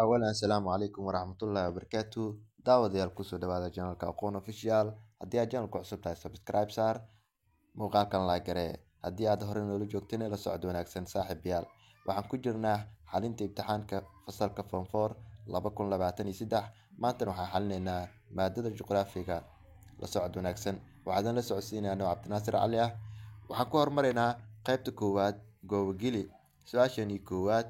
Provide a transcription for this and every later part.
Awalan, asalaamu calaykum waraxmatullaahi wabarakaatu. Daawadayaal, kusoo dhawaada channelka Aqoon Official. Haddii aad channelka cusub tahay, subscribe saar, muuqaalkan like garee. Haddii aad hore noola joogtayna, la socod wanaagsan saaxiibayaal. Waxaan ku jirnaa xalinta imtixaanka fasalka Form 4 2023. Maantana waxaan xalinaynaa maadada juqraafiga. La socod wanaagsan. Waxaan la socodsiinayaa anoo Cabdinaasir Cali ah. Waxaan ku hormaraynaa qaybta koowaad, goobageli. Su-aashani koowaad: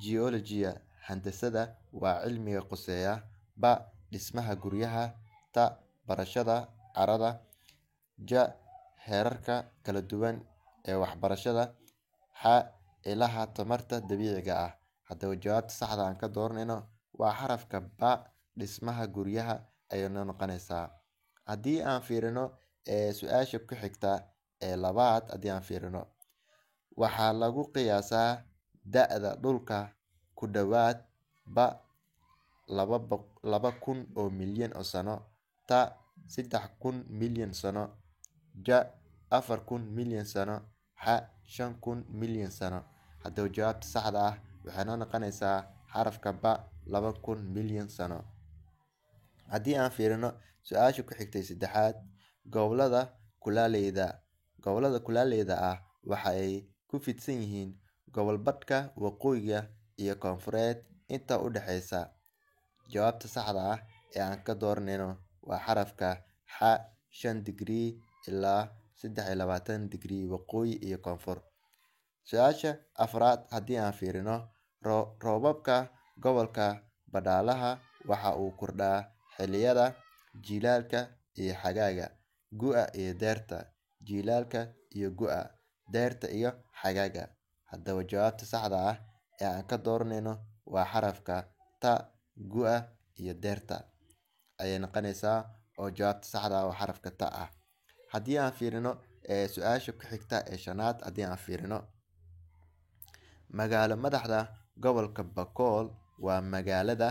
Geology, handasada, waa cilmiga quseeya: ba, dhismaha guryaha; ta, barashada carrada; ja, heerarka kala duwan ee waxbarashada; xa, ilaha tamarta dabiiciga ah. Haddaba jawaabta saxda aan ka dooranayno waa xarafka ba, dhismaha guryaha ayay noo noqonaysaa. Haddii aan fiirino ee su-aasha ku xigta ee labaad, haddii aan fiirino, waxaa lagu qiyaasaa da'da dhulka ku dhowaad: ba, 2,000 oo milyan oo sano; ta, 3000 milyan sano; ja, 4000 milyan sano; xa, 5000 milyan sano. Haddaba jawaabta saxda ah waxay noo noqonaysaa xarafka ba, 2000 milyan sano. Haddii aan fiirino su-aasha ku xigtay saddexaad, gobolada kulaaleyda ah waxa ay ku fidsan yihiin gobol badhka waqooyiga iyo koonfureed inta u dhexeysa. Jawaabta saxda ah ee aan ka dooranayno waa xarafka xa, 5 digrii ilaa 23 digrii waqooyi iyo koonfur. Su-aasha afraad haddii aan fiirino, roobabka gobolka Badhaalaha waxa uu kordhaa xilliyada jiilaalka iyo xagaaga, gu'a iyo deerta, jiilaalka iyo gu'a, deerta iyo xagaaga. Haddaba jawaabta saxda ah ee aan ka dooranayno waa xarafka ta, gu'a iyo deerta ayay noqonaysaa, oo jawaabta saxda ah waa xarafka ta ah. Haddii aan fiirino ee su-aasha ku xigta ee shanaad, haddii aan fiirino, magaalo madaxda gobolka Bakool waa magaalada: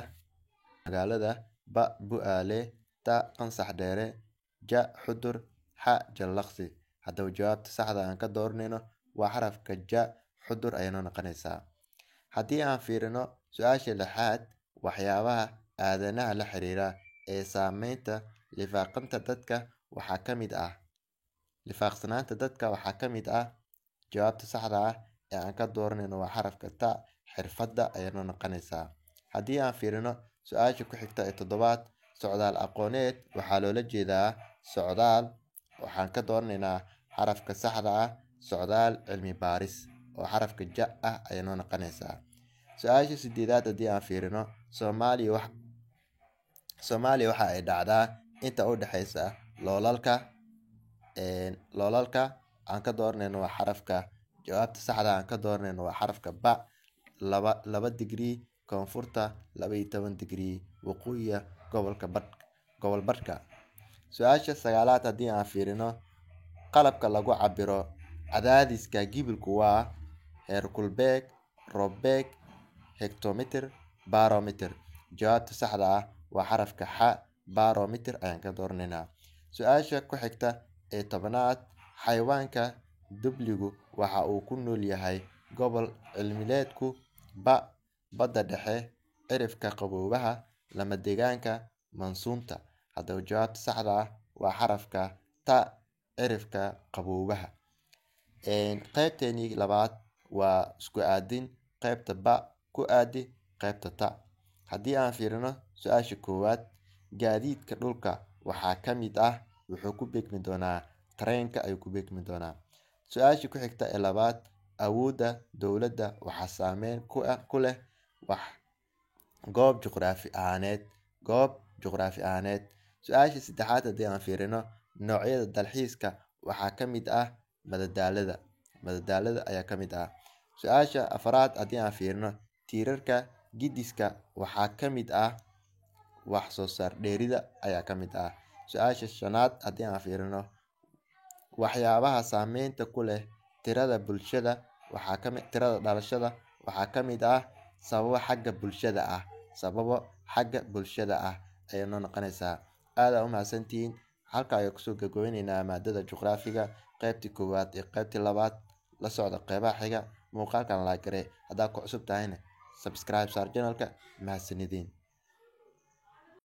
ba, Bu-aale; ta, Qansax Dheere; ja, Xudur; xa, Jallaqsi. Haddaba jawaabta saxda aan ka dooranayno waa xarafka ja, Xudur ayay noo noqonaysaa. Haddii aan fiirino su-aasha lixaad, waxyaabaha aadanaha la xiriira ee saameynta lifaaqanta dadka waxaa ka mid ah, lifaaqsanaanta dadka waxaa ka mid ah. Jawaabta saxda ah ee aan ka dooranayno waa xarafka ta, xirfadda ayay noo noqonaysaa. Haddii aan fiirino su-aasha ku xigta ee toddobaad, socdaal aqooneed waxaa loola jeedaa socdaal. Waxaan ka dooranaynaa xarafka saxda ah, socdaal cilmi baaris, oo xarafka ja ah ayay noo noqonaysaa. Su-aasha sideedaad haddii aan fiirino, Soomaaliya waxa ay dhacdaa inta u dhexeysa loolalka. Aan ka dooranayno waa xarafka, jawaabta saxda aan ka dooranayno waa xarafka ba, 2 digrii koonfurta, 12 digrii waqooyiga gobolka badh, gobol badhka. Su-aasha sagaalaad haddii aan fiirino, qalabka lagu cabiro cadaadiska gibilku waa: heerkulbeeg, roobbeeg, hectometer, barometer. Jawaabta saxda ah waa xarafka xa, barometer ayaan ka dooranaynaa. Su-aasha ku xigta ee 10aad, xayawaanka dubligu waxa uu ku nool yahay gobol cilmileedku: ba, badda dhexe, cirifka qaboobaha, lama deegaanka mansuunta. Haddaba jawaabta saxda ah waa xarafka ta, cirifka qaboobaha. Qaybteenii labaad waa isku aadin, qaybta ba ku aadi qaybta ta. Haddii aan fiirino su-aasha koowaad, gaadiidka dhulka waxaa ka mid ah, wuxuu ku beegmi doonaa tareenka ayuu ku beegmi doonaa. Su-aasha ku xigta ee labaad, awoodda dowladda waxaa saameyn ku leh wax goob juqraafi ahaaneed. Su-aasha saddexaad haddii aan fiirino, noocyada dalxiiska waxaa ka mid ah madadaalada ayaa ka mid ah. Su-aasha afaraad haddii aan fiirino, tiirarka gidiska waxaa ka mid ah wax soo saar dheerida ayaa ka mid ah. Su-aasha shanaad haddii aan fiirino, waxyaabaha saameynta ku leh tirada bulshada waxaa kamid, tirada dhalashada waxaa ka mid ah sababo xagga bulshada ah ayay noo noqonaysaa. Aad aa u mahadsantihiin. Halka ayaan kusoo gabagabeyneynaa maadada juqraafiga, qaybtii koowaad iyo qaybtii labaad. La socda qeybaha xiga. Muuqaalkan like garee, haddaad ku cusub tahayna. Subscribe saar channelka. Mahadsanidin.